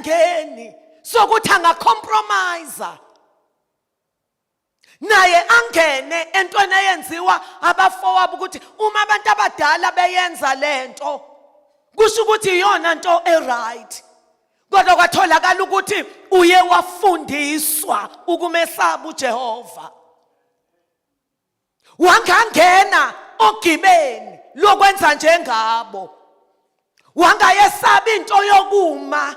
esiyengeni sokuthi angacompromise naye angene entweni eyenziwa abafowabo, ukuthi uma abantu abadala beyenza lento kusho ukuthi iyona nto eright. Kodwa kwatholakala ukuthi uye wafundiswa ukumesaba uJehova, wangangena ogibeni lokwenza njengabo, wangayesaba into yokuma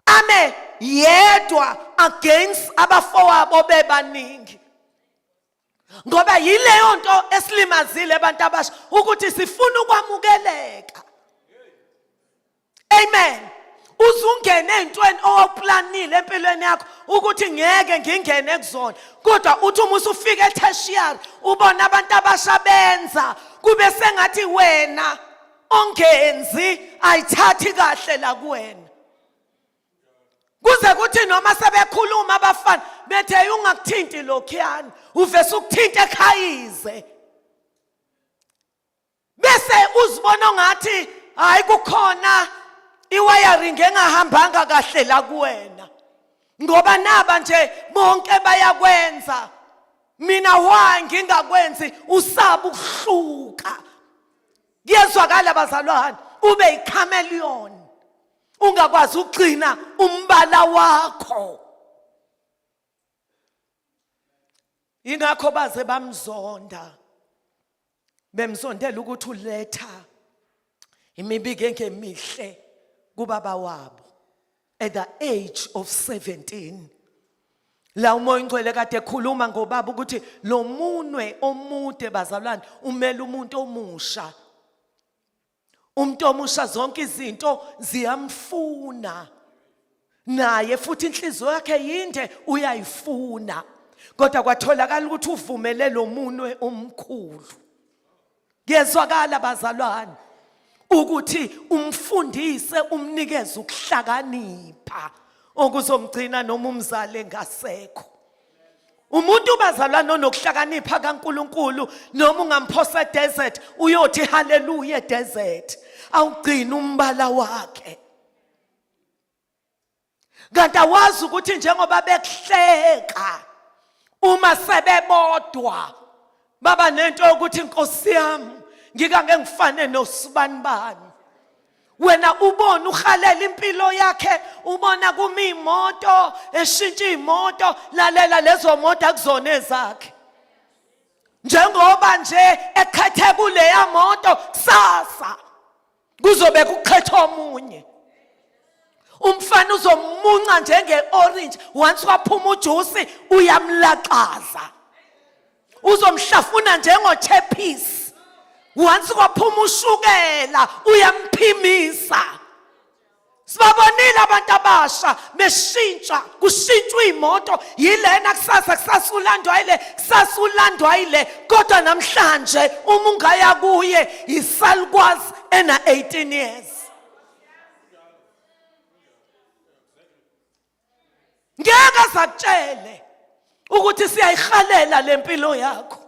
ame yedwa against abafowabo bebaningi. Ngoba yileyo nto esilimazile abantu abasha, ukuthi sifuna ukwamukeleka. Amen. Uzungene entweni owawuplanile empilweni yakho ukuthi ngeke ngingene kuzona, kodwa uthi uma usufika etertiary ubona abantu abasha benza, kube sengathi wena ongenzi ayithathi kahle la kuwena. Kuze kuthi noma sebekhuluma abafana bethe ungakuthinti lokhuyana, uvese ukuthinta ekhayize, bese uzibona ongathi hayi kukhona iwiring engahambanga kahle la kuwena, ngoba naba nje bonke bayakwenza, mina why ngingakwenzi? Usaba ukuhluka. Kuyezwakala bazalwane, ube yichameleon, ungakwazi ukugcina umbala wakho. Ingakho baze bamzonda, bemzondela ukuthi uletha imibiko engemihle kubaba wabo at the age of 17. La uMoya oNgcwele kade ekhuluma ngobaba ukuthi lo munwe omude bazalwane umele umuntu omusha. Umuntu omusha zonke izinto ziyamfuna naye, futhi inhliziyo yakhe yinde, uyayifuna, kodwa kwatholakala ukuthi uvumele lo munwe omkhulu. Kuyezwakala bazalwane ukuthi umfundise, umnikeze ukuhlakanipha okuzomgcina noma umzali engasekho. Umuntu bazalwane onokuhlakanipha kaNkuluNkulu, noma ungamphosa desert uyothi haleluya desert, awugcina umbala wakhe. Kanti awazi ukuthi njengoba bekuhleka uma sebebodwa baba nento yokuthi Nkosi yami ngikake ngifane nosibanibani. Wena ubona uhalela impilo yakhe, ubona kuma imoto eshintsha imoto, lalela lezo moto akuzona ezakhe. Njengoba nje ekhethe kuleya moto, kusasa kuzobe kuqhetha omunye umfana, uzomunca njenge-orange, once waphuma ujusi uyamlaxaza, uzomhlafuna njengochephisi, once kwaphuma ushukela uyamphimisa. Sibabonile abantu abasha beshintsha, kushintshwa iy'moto, yilena kusasa, kusasa ulandwa yile, kusasa ulandwa yile, kodwa namhlanje uma ungaya kuye yisalukwazi ena-18 years. Ngeke azakutshele ukuthi siyayihalela le mpilo yakho.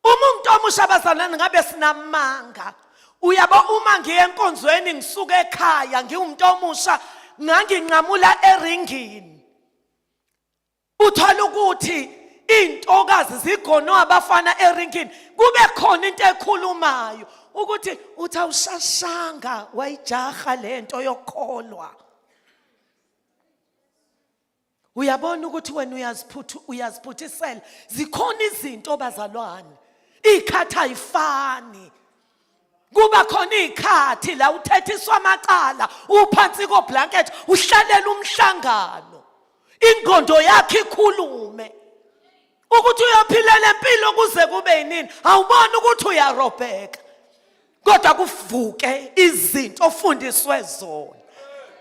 Uma umuntu omusha bazalwane ngabe sinamanga. Uyabo, uma ngiye enkonzweni ngisuka ekhaya ngiwumuntu omusha, nganginqamula eringini, uthola ukuthi iy'ntokazi zigonwe abafana eringini, kube khona into ekhulumayo ukuthi uthi awushashanga wayijaha lento yokukholwa. Uyabona ukuthi wena uyaziphuthu uyaziphuthisela. Zikhona izinto bazalwane, iy'khathi ayifani. Kuba khona iy'khathi la uthethiswa amacala, uphansi koblanket, uhlalela umhlangano, ingqondo yakho ikhulume ukuthi uyophilela empilo kuze kube yinini. Awuboni ukuthi uyarobheka, kodwa kuvuke izinto ofundiswe zona.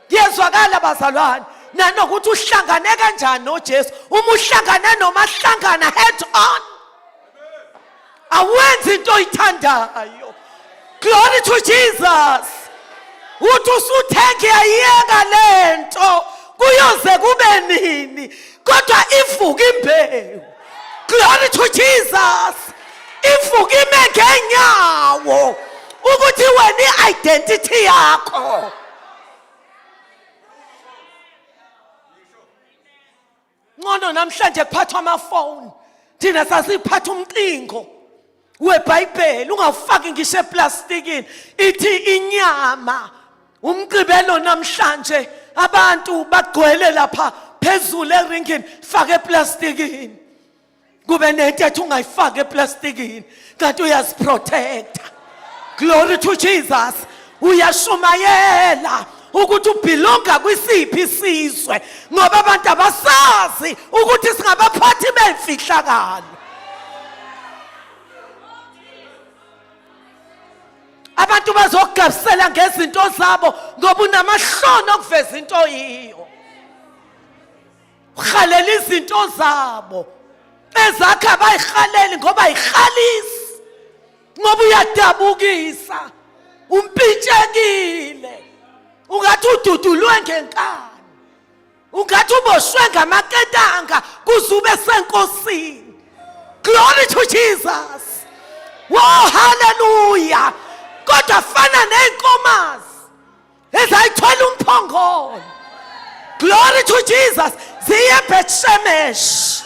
Kuyezwakala bazalwane, nanokuthi uhlangane kanjani noJesu. Uma uhlangane nomahlangana head on, awenzi into oyithandayo. Glory to Jesus. Uthi usuthe ngiyayiyeka lento kuyoze kube nini, kodwa ivuka imbewu. Glory to Jesus. Ivuka ime ngenyawo ukuthi wena i-identity yakho. Kungcono namhlanje kuphathwa amafoni, thina sasiphatha umcingo weBhayibheli, ungawufaki ngisho eplastikini. Ithi inyama umgqibelo namhlanje abantu bagcwele lapha phezulu eringini, faka eplastikini, kube nento ethi ungayifaki eplastikini, kanti uyaziprotecta. Glory to Jesus. Uyashumayela ukuthi ubhilonga kwisiphi isizwe, ngoba abantu abasazi ukuthi singabaphathi bemfihlakalo. Abantu bazokugabisela ngezinto zabo ngoba unamahloni okuveza into oyiyo. Uhalela izinto zabo, ezakhe abayihaleli ngoba ayihalisi, ngoba uyadabukisa, umpintshekile, ungathi ududulwe ngenkani, ungathi uboshwe ngamaketanga kuze ube senkosini. Glory to Jesus. Wow, hallelujah. Kodwa fana ney'nkomazi ezayithwala umphongolo, glory to Jesus, ziye eBethshemesh.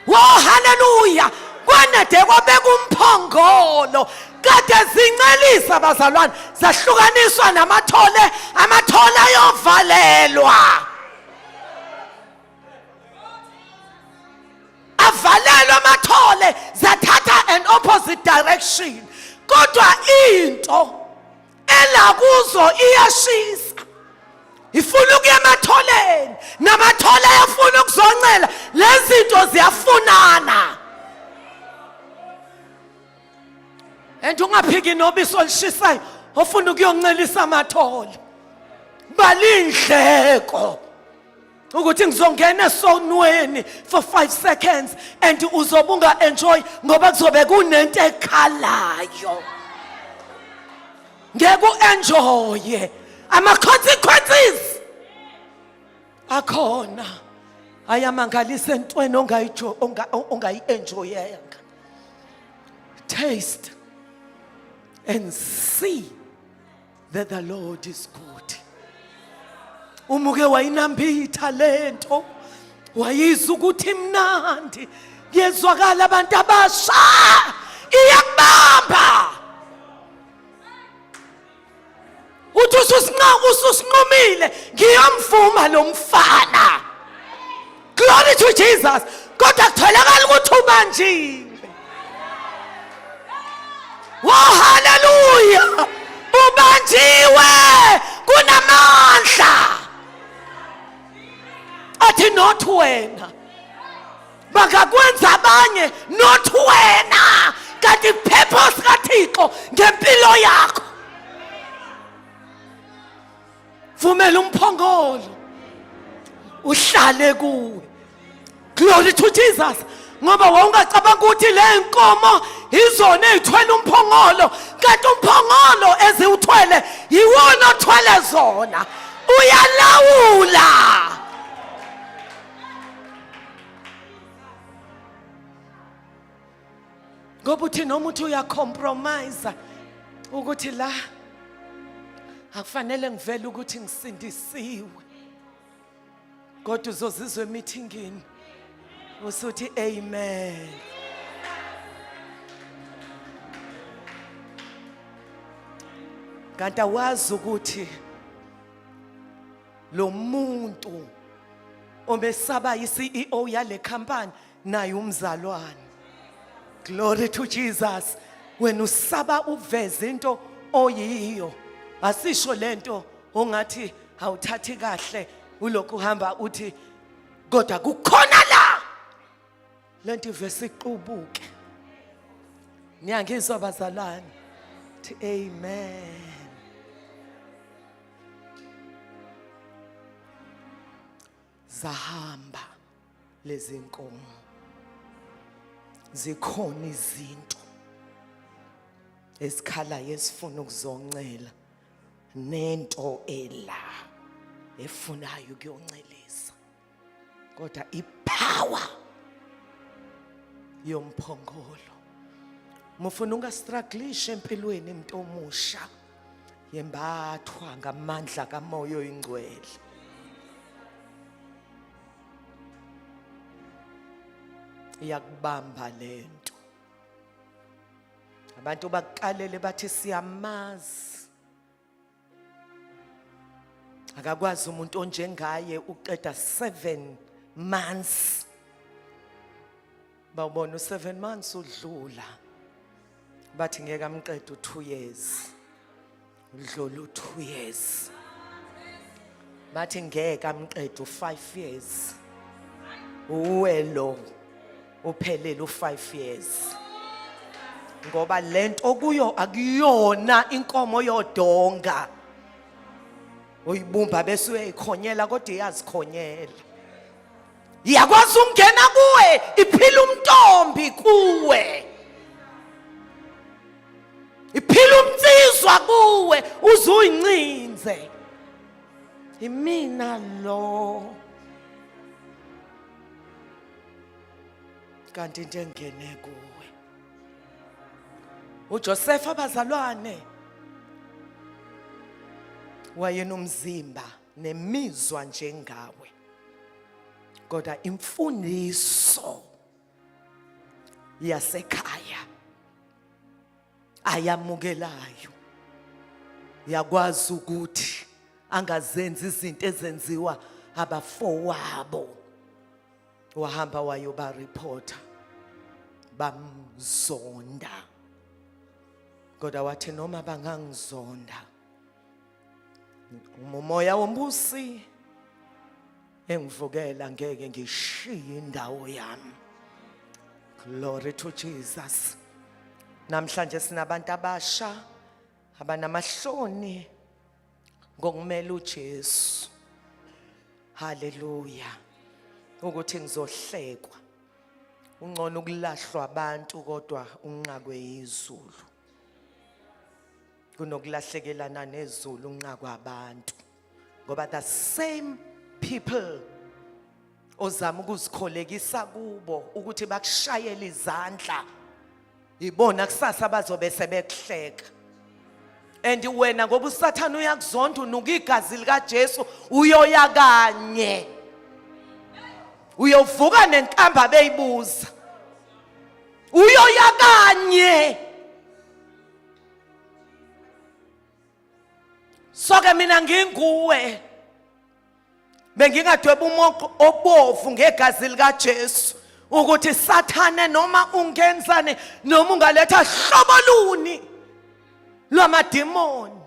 Wo haleluya, kwanade kwabeka umphongolo kade zincelisa bazalwane, zahlukaniswa namathole, amathole ayovalelwa, avalelwa amathole, zathatha an opposite direction. Kodwa into ela kuzo iyashisa, ifuna ukuya ematholeni, namathole ayafuna ukuzoncela. Lezi zinto ziyafunana, and ungaphiki nobisi olushisayo ofuna ukuyoncelisa amathole. Balindleko ukuthi ngizongena esonweni for 5 seconds and uzobe unga-enjoy ngoba kuzobe kunento ekhalayo, ngeke u-enjoye. Ama-consequences akhona ayamangalisa entweni ongayi-enjoyanga. Taste and see that the Lord is good. Umuke wayinambitha lento, wayizwa ukuthi imnandi, kuyezwakala abantu abasha, iyakubamba. Uthi ususinqumile, ngiyomvuma lo mfana. Glory to Jesus. Kodwa kutholakala ukuthi ubanjiwe. Oh haleluya, ubanjiwe, kunamandla athi not wena, bangakwenza abanye, not wena, kanti purpose kaThixo ngempilo yakho. Vumela umphongolo uhlale kuwe. Glory to Jesus. Ngoba wawungacabanga ukuthi le nkomo izona ezithwele umphongolo, kanti umphongolo eziwuthwele yiwona othwele zona, uyalawula. Ngoba uthi noma uthi uyacompromise ukuthi la akufanele ngivele ukuthi ngisindisiwe, kodwa uzozizwa emithingini usuthi amen. Kanti awazi ukuthi lo muntu omesaba i-CEO yale company naye umzalwane. Glory to Jesus. Wena usaba ukuveza into oyiyo, asisho lento ongathi awuthathi kahle, ulokhu uhamba uthi kodwa kukhona la lento ivese iqubuke. Niyangizwa bazalwane? Thi amen. Zahamba lezi nkomo, zikhona izinto ezikhalayo ezifuna ukuzoncela, nento ela efunayo ukuyoncelisa, kodwa ipower yomphongolo. Mufuna ungastrugglisha empilweni umuntu omusha, yembathwa ngamandla kaMoya oyiNgcwele. Iyakubamba lento. Abantu bakukalele bathi siyamazi. Akakwazi umuntu onjengaye uqeda 7 months. Bawubona u7 months udlula. Bathi ngeke amqede u2 years. Udlula u2 years. Bathi ngeke amqede u5 years. Uwe lo uphelele u5 years. Ngoba lento kuyo akuyona inkomo yodonga. Uyibumba bese uyayikhonyela kodwa iyazikhonyela. Iyakwazi ukungena kuwe iphila umntombi kuwe. Iphila umnsizwa kuwe uzuyincinze. Imina lo. Kanti into engene kuwe. uJoseph abazalwane wayenomzimba nemizwa njengawe kodwa imfundiso yasekhaya ayamukelayo yakwazi ukuthi angazenzi izinto ezenziwa abafowabo. Wahamba wayoba reporter, bamzonda, kodwa wathi noma bangangizonda, umoya wombusi engivukela ngeke ngishiye indawo yami. Glory to Jesus. Namhlanje sinabantu abasha abanamahloni ngokumela uJesu. Haleluya. Ukuthi ngizohlekwa. Ungcono ukulahlwa abantu kodwa unqakwe izulu. Kunokulahlekelana nezulu unqakwe abantu. Ngoba the same people ozama ukuzikholekisa kubo ukuthi bakushayele izandla ibona kusasa bazobe sebekuhleka. And wena ngoba uSathane uyakuzonda unuka igazi likaJesu uyoya kanye. Uyovuka nenkamba beyibuza. Uyoya kanye. Soke mina nginguwe. Bengingadweba umoqo obovu ngegazi likaJesu ukuthi sathane noma ungenzane noma ungaletha hlobo luni lwamadimoni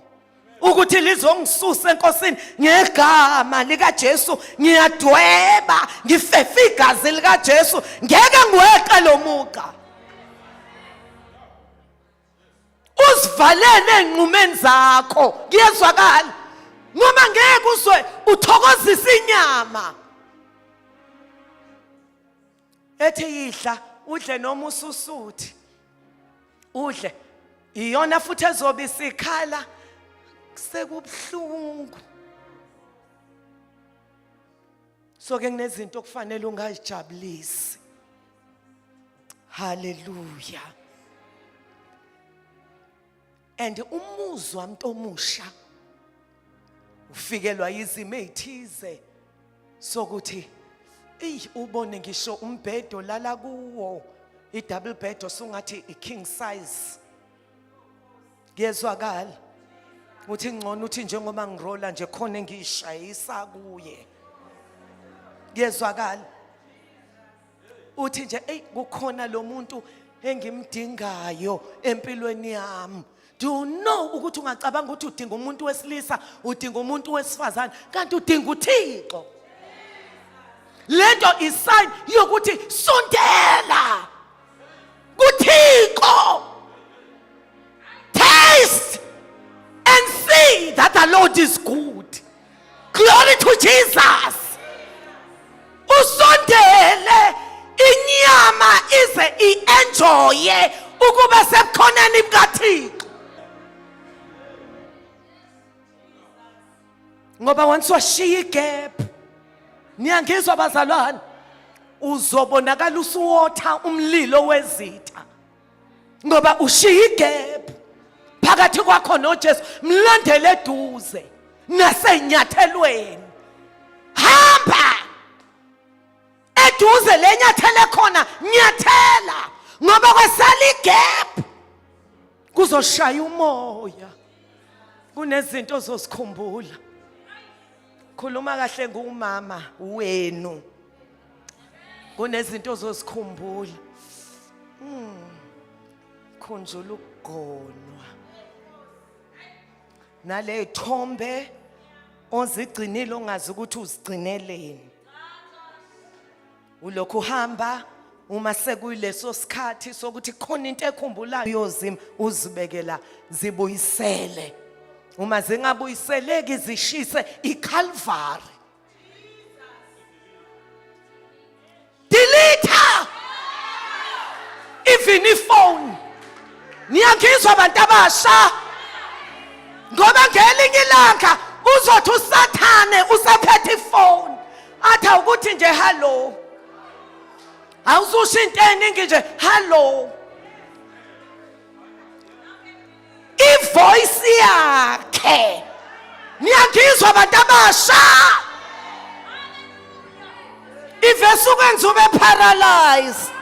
ukuthi lizongisusa enkosini ngegama likaJesu ngiyadweba ngifefe igazi likaJesu ngeke ngiweqe lo mugqa. Uzivalele enqumeni zakho, kuyezwakala, noma ngeke uzwe uthokozisa inyama ethi yidla udle noma ususuthi udle, iyona futhi ezobe isikhala sekubuhlungu. So ke kunezinto okufanele ungazijabulisi. Haleluya. And umuzwa mntu omusha ufikelwa izimo ezithize sokuthi eyi ubone ngisho umbhedo lala kuwo i-double bed osungathi i-king size. Kuyezwakala uthi ngcono uthi njengoba ngirola nje khona engiyishayisa kuye. Kuyezwakala uthi nje eyi kukhona lo muntu engimdingayo empilweni yami. Do you know ukuthi ungacabanga ukuthi udinga umuntu wesilisa, udinga umuntu wesifazane, kanti udinga uThixo. Lento isign yokuthi sondela kuThixo. Taste and see that the Lord is good. Glory to Jesus. Usondele inyama ize ienjoye ukuba sebukhoneni bukaThixo. Ngoba once washiya igap, niyangizwa bazalwane, uzobonakala usuwotha umlilo wezitha ngoba ushiya igap phakathi kwakho noJesu. Mlandele eduze nasenyathelweni, hamba. Eduze lenyathele khona, nyathela ngoba kwesala igap kuzoshaya umoya. Kunezinto ozozikhumbula. Khuluma kahle ngumama wenu. Kunezinto ozozikhumbula. Khunjula ukugonwa. Nalezithombe ozigcinile ongazi ukuthi uzigcineleni. Ulokhu uhamba uma sekuyileso sikhathi sokuthi khona into ekhumbulayo uyozima uzibekela zibuyisele. Uma zingabuyiseleki zishise iCalvary. Delete even ifone. Niyangizwa abantu abasha? Ngoba ngelinye ilanga uzothi uSathane usaphethe ifone athi awukuthi nje hello. Awususho into eningi nje hello. Ivoice yakhe. Niyangizwa abantu abasha? Ivese ukwenza ube paralyzed.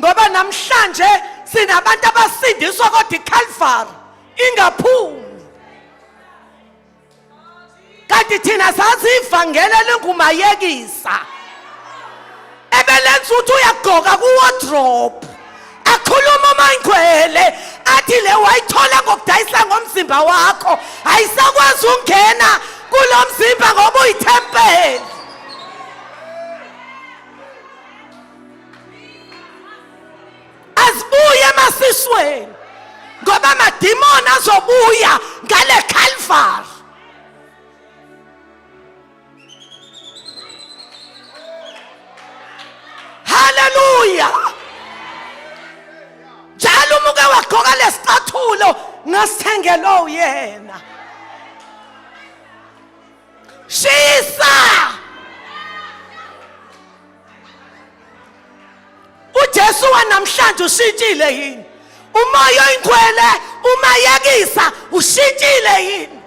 Ngoba namhlanje sinabantu abasindiswa kodwa iCalvary ingaphumi. Kanti thina sazi ivangeli elingumayekisa ebelenza ukuthi uyagqoka kuwardrobe akhuluma umayingcwele athi le wayithola ngokudayisa ngomzimba wakho ayisakwazi ukungena kulo mzimba ngoba uyithempeli. Azibuye emasisweni ngoba amadimoni azobuya ngale Calvary. Haleluya! Njalo uma uke wagqoka lesicathulo ngasithengelwa uyena. Shisa! UJesu wanamhlanje ushintshile yini? Umoya oyingcwele umayekisa ushintshile yini?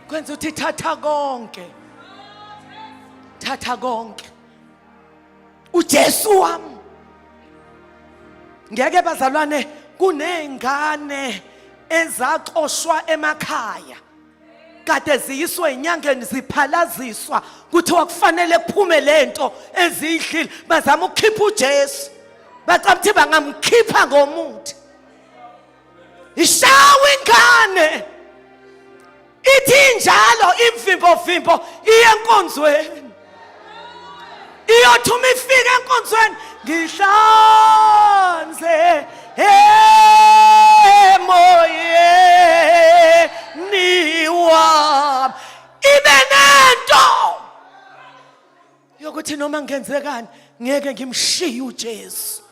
Kwenza uthi thatha konke, thatha konke uJesu wami. Ngeke bazalwane, kuney'ngane ezaxoshwa emakhaya kade ziyiswe enyangeni ziphalaziswa, kuthiwa kufanele kuphume lento eziyidlile. Bazama ukukhipha uJesu, bacaba ukuthi bangamkhipha ngomuthi. Ishawa ingane ithi injalo imvimbo vimbo iye enkonzweni, iyothi uma ifika enkonzweni ngihlanze emoyeni wami, ibe nento yokuthi noma ngenzekani ngeke ngimshiye uJesu.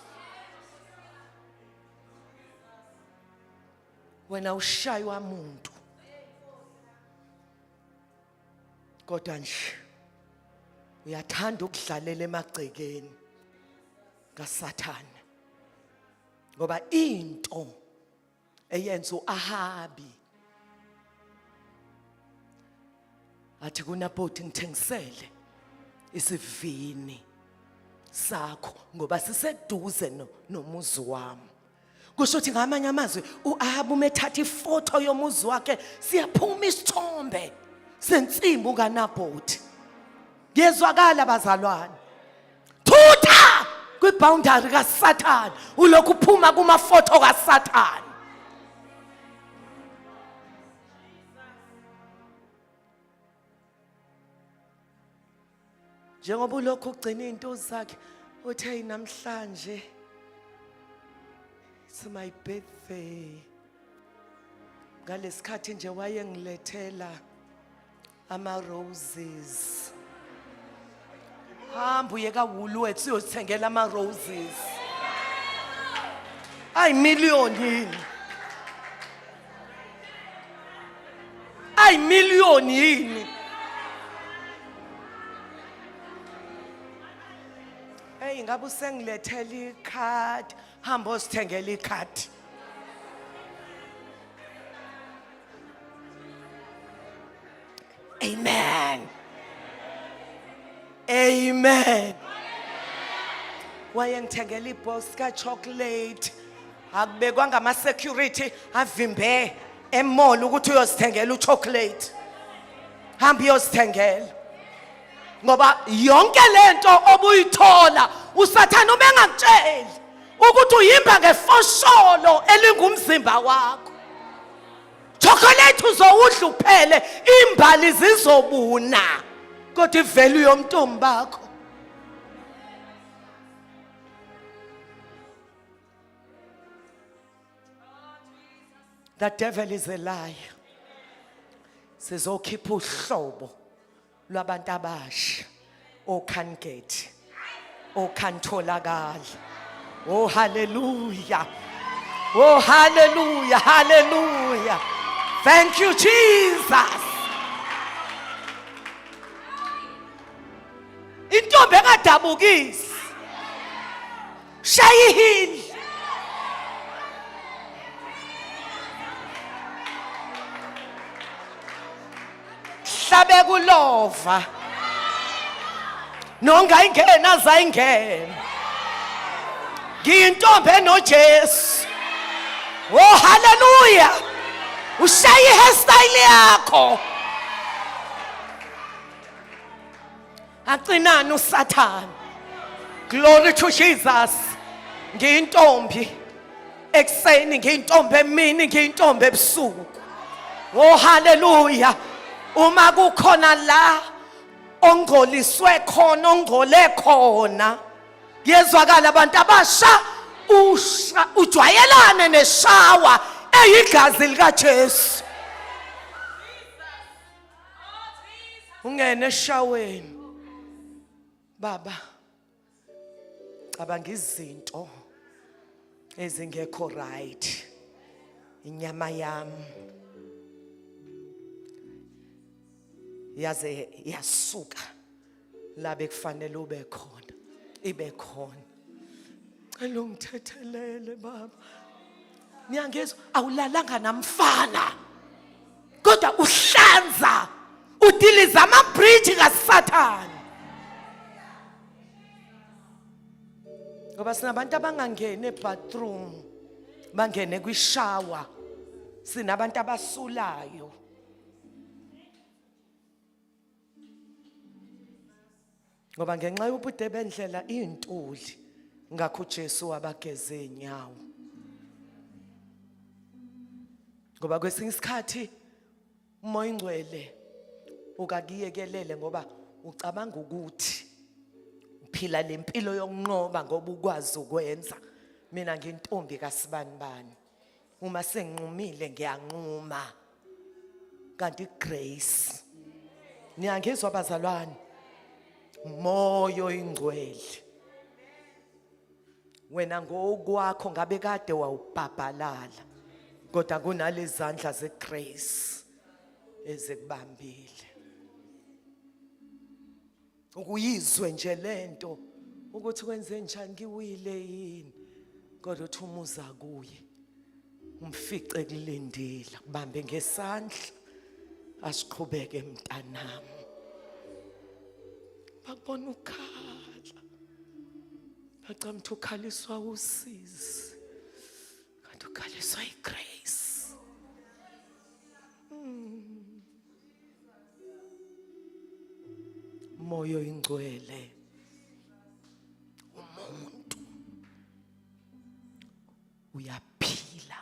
Wena ushaywa umuntu kodwa nje uyathanda ukudlalela emagcekeni kaSathane, ngoba into eyenza uAhabi athi kuNabhoti ngithengisele isivini sakho ngoba siseduze nomuzi wami. Kusho ukuthi ngamanye amazwi uAhabu uma ethatha ifoto yomuzi wakhe siyaphuma isithombe sensimbu kaNabhoti. Ngiyezwakala bazalwane. Thutha kwiboundary kaSathane, ulokhu uphuma kumafoto kaSathane. Njengoba ulokhu ugcina izinto zakhe uthe namhlanje it's my birthday, ngalesikhathi nje wayengilethela ama roses. Hamba uye ka Woolworths uyozithengela ama roses ayi million yini, ayi million yini. Hey, ngabe usengilethela ikhadi, hamba osithengela ikhadi. Amen, amen. Wayengithengela ibox ka-chocolate, akubekwanga ama-security avimbe emall ukuthi uyozithengela uchocolate. Hamba uyozithengela, ngoba yonke lento obuyithola usathane ubengakutsheli ukuthi uyimba ngefosholo elingumzimba wakho. Chocolate uzowudla uphele, imbali zizobuna, kodwa ivalue yomntombi bakho. The devil is a liar. Sizokhipha uhlobo lwabantu abasha oKhangethi, oKhantholakala. Oh hallelujah. Oh hallelujah, hallelujah. Thank you Jesus. Intombi engadabukisi. Shaya ihili. Hlabe kulova. Nongayingena azayingena. Ngiyintombi enoJesu. Oh hallelujah. Ushaya ihairstyle yakho. Acinani uSathane. Glory to Jesus. Ngiyintombi ekuseni, ngiyintombi emini, ngiyintombi ebusuku. Oh hallelujah. Uma kukhona la ongcoliswe khona, ongcole khona, kuyezwakala abantu abasha, usha ujwayelane neshawa eyigazi likaJesu. Ungene eshaweni baba, cabanga izinto ezingekho right, inyama yami yaze yasuka la bekufanele ube khona, ibe khona. Cela ungithethelele baba. Niyangizwa? Awulalanga namfana, kodwa uhlanza, udiliza amabridge kaSathane. Ngoba sinabantu abangangeni ebathroom, bangene kwishower. Sinabantu abasulayo. Ngoba ngenxa yobude bendlela iy'ntuli, ngakho uJesu wabageza iy'nyawo. Ngoba kwesinye isikhathi uMoya oNgcwele ukakuyekelele ngoba ucabanga ukuthi uphila lempilo yokunqoba ngoba ukwazi ukwenza. Mina ngintombi kasibanibani, uma senginqumile ngiyanquma. Kanti grace, niyangizwa bazalwane? Moya oyingcwele, wena ngokwakho ngabe kade wawubhabhalala, kodwa kunalezandla zegrace ezikubambile. Ukuyizwe nje lento ukuthi kwenze njani, ngiwile yini, kodwa uthi umuza kuye umfice kulindile, kubambe ngesandla, asiqhubeke mntanami. Bakubona ukhala, bacamtha ukhaliswa usizi, kanti ukhaliswa igrace. Moya oyingcwele, umuntu uyaphila,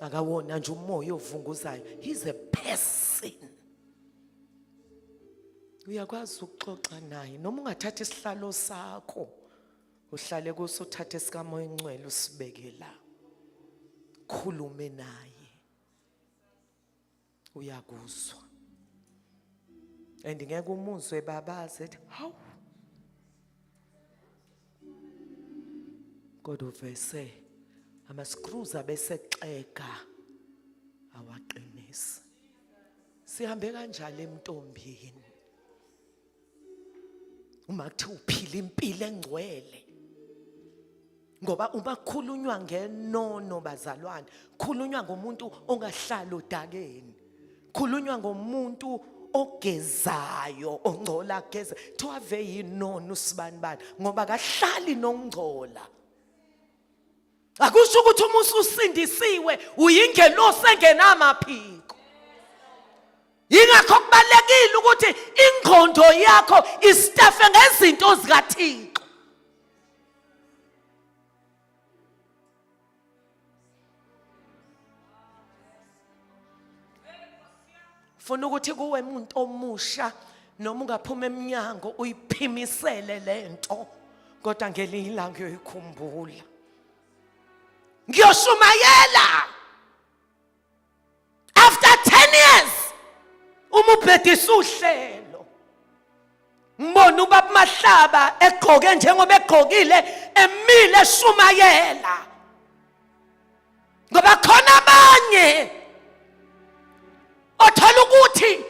akawona nje umoya ovunguzayo, he's a person. Uyakwazi ukuxoxa naye, noma ungathatha isihlalo sakho uhlale kuso, uthathe sikamoya ingcwele usibeke la, khulume naye, uyakuzwa. And ngeke umuzwe babaze ethi hawu, kodwa uvese ama-screws abesexega awaqinise. Sihambe kanjalo emntombini uma kuthiwa uphila impilo engcwele, ngoba uma kukhulunywa ngenono bazalwane, khulunywa ngomuntu ongahlali odakeni. Khulunywa ngomuntu ogezayo, ongcola ageze. Kuthiwa ave yinona usibanibani ngoba kahlali nokungcola. Akusho ukuthi uma ususindisiwe uyingelosi engenamaphiko. Yingakho kubalekile ukuthi ingqondo yakho istafe ngezinto zikaThixo. Funa ukuthi kuwe umuntu omusha noma ungaphuma eminyango uyiphimisele lento kodwa ngelinye ilanga uyoyikhumbula. Ngiyoshumayela after 10 years uma ubhedisa uhlelo ngibona ubaba Mahlaba egqoke njengoba egqokile emile eshumayela ngoba khona abanye othola ukuthi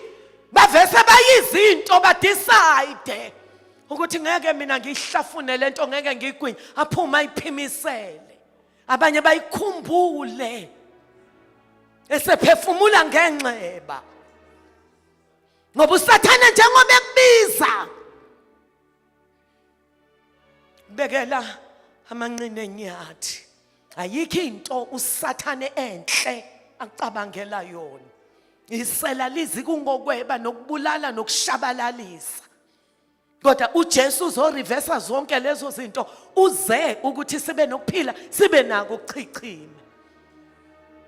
bavese bayizinto badecide ukuthi ngeke mina ngiyihlafune lento, ngeke ngiyigwinye, aphuma ayiphimisele. Abanye bayikhumbule esephefumula ngenxeba, ngoba uSathane njengoba ekubiza bekela amanqina enyathi. Ayikho into uSathane enhle acabangela yona. Isela lizi kungokweba nokubulala nokushabalalisa, kodwa uJesu uzorivesa zonke lezo zinto, uze ukuthi sibe nokuphila, sibe nako ukuchichima.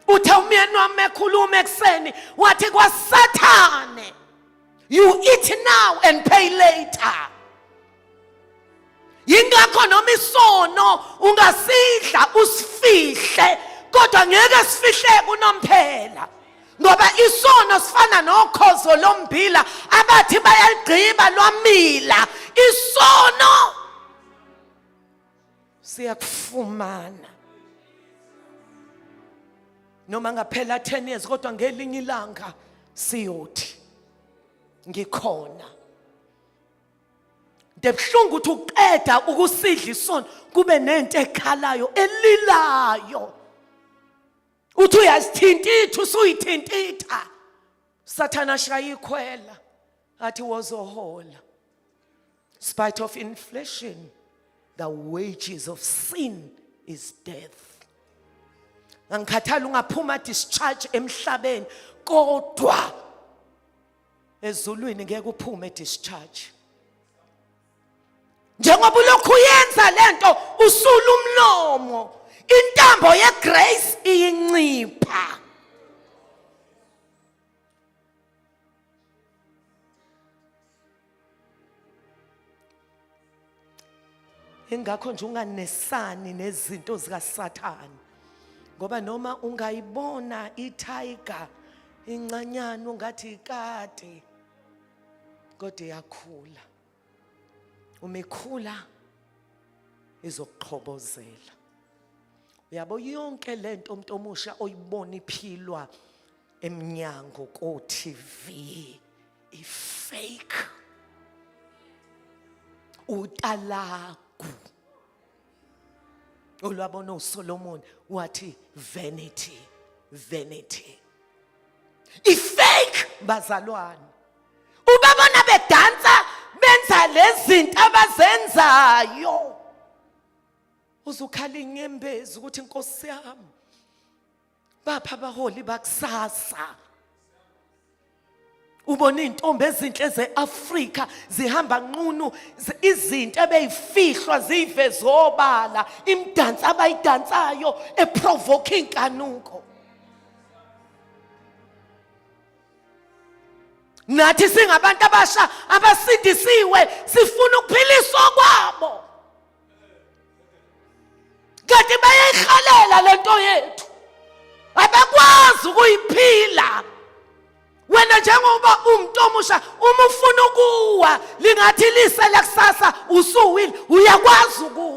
Uthe umyeni wami ekhuluma ekuseni wathi kwaSathane, you eat now and pay later. Yingakho noma isono ungasidla usifihle, kodwa ngeke sifihleke unomphela, ngoba isono sifana nokhozo lombila abathi bayaligqiba lwamila. Isono siyakufumana noma ngaphela 10 years, kodwa ngelinye ilanga siyothi ngikhona. Ndebuhlungu ukuthi uqeda ukusidla isono kube nento ekhalayo elilayo, uthi uyazithintitha, usuyithintitha, Sathana ashaya ikhwela athi wozohola. Spite of inflation, the wages of sin is death. Angikhathali ungaphuma discharge emhlabeni, kodwa ezulwini ngeke uphume discharge. Njengoba ulokhu uyenza lento usula umlomo, intambo yegrace iyincipha. Ingakho nje unganesani nezinto zikaSathane, ngoba noma ungayibona itiger incanyana ungathi ikati, kodwa iyakhula. Uma ikhula izokuqhobozela. Uyabo yonke lento umuntu omusha oyibona iphilwa emnyango ko TV i fake, utalagu olwabona uSolomon wathi vanity, vanity, i fake bazalwane. Ubabona bedansa benza lezinto abazenzayo, uzukhala inyembezi ukuthi inkosi yami, bapha abaholi bakusasa. Ubona izintombi ezinhle zeAfrika zihamba nqunu, izinto ebeyifihlwa ziyivezobala, imidanso abayidansayo eprovoke inkanuko. Nathi singabantu abasha abasindisiwe sifuna ukuphiliswa kwabo, kanti bayayihalela lento yethu, abakwazi ukuyiphila. Wena njengoba umuntu omusha, uma ufuna ukuwa lingathi lise lakusasa usuwile, uyakwazi ukuwa.